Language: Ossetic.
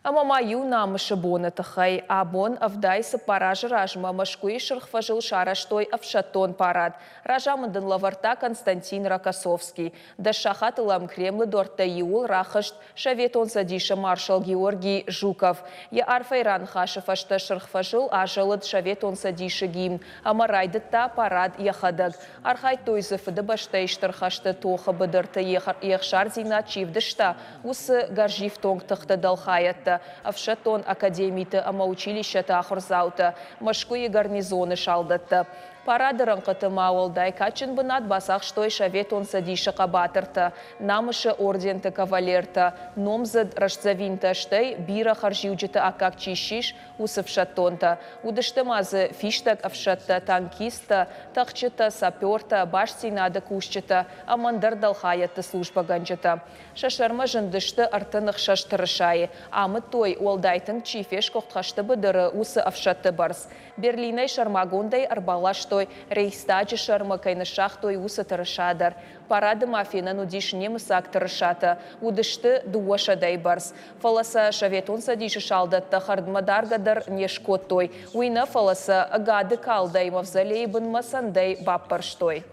Ӕмӕ ма иу намысы боны тыххӕй абон 74 азы размӕ Мӕскуыйы Сырх фӕзыл сарӕзтой ӕфсӕддон парад. Разамынд ын лӕвӕрдта Константин Рокоссовский. Дӕс сахатыл ӕм Кремлы дуӕрттӕй иуыл рахызт Советон Цӕдисы маршал Георгий Жуков. Йӕ арфӕйы раныхасы фӕстӕ Сырх фӕзыл азӕлыд Советон Цӕдисы гимн ӕмӕ райдыдта парад йӕхӕдӕг. Архайдтой дзы Фыдыбӕстӕйы Стыр хӕсты тохы быдырты йе хсардзинад чи вдыста, уыцы гӕрзифтонг тыхты дӕлхайӕдтӕ, ӕфсӕддон академиты ӕмӕ училищӕты ахуырдзаутӕ, Мӕскуыйы гарнизоны салдӕттӕ. Парады рӕнхъыты ма уӕлдай кадджын бынат бацахстой Советон Цӕдисы хъӕбатыртӕ, Намысы орденты кавалертӕ, номдзыд рӕстдзӕвинтӕ, стӕй бирӕ хӕрзиуджыты аккаг чи ссис, уыцы фсӕддонтӕ. Уыдысты ма дзы фистӕг ӕфсӕдтӕ, танкисттӕ, тӕхджытӕ, сапертӕ, бастдзинады кусджытӕ ӕмӕ ӕндӕр дӕлхайӕдты службӕгӕнджытӕ. Сӕ сӕрмӕ зындысты 36 тырысайы, амыдтой, уӕлдай тынг чи фесгуыхт хӕсты быдыры, уыцы ӕфсӕдты бӕрц. Берлинӕй сӕрмагондӕй ӕрбаластой, Рейхстаджы сӕрмӕ кӕй ныссагътой, уыцы тырыса дӕр. Парады ма фенӕн уыдис немыцаг тырысатӕ, уыдысты дыууӕсӕдӕйы бӕрц. Фӕлӕ сӕ Советон Цӕдисы салдӕттӕ хӕрдмӕ даргӕ дӕр не скодтой. Уый нӕ, фӕлӕ сӕ ӕгады калдӕй мавзолейы бынмӕ цӕндӕй баппӕрстой.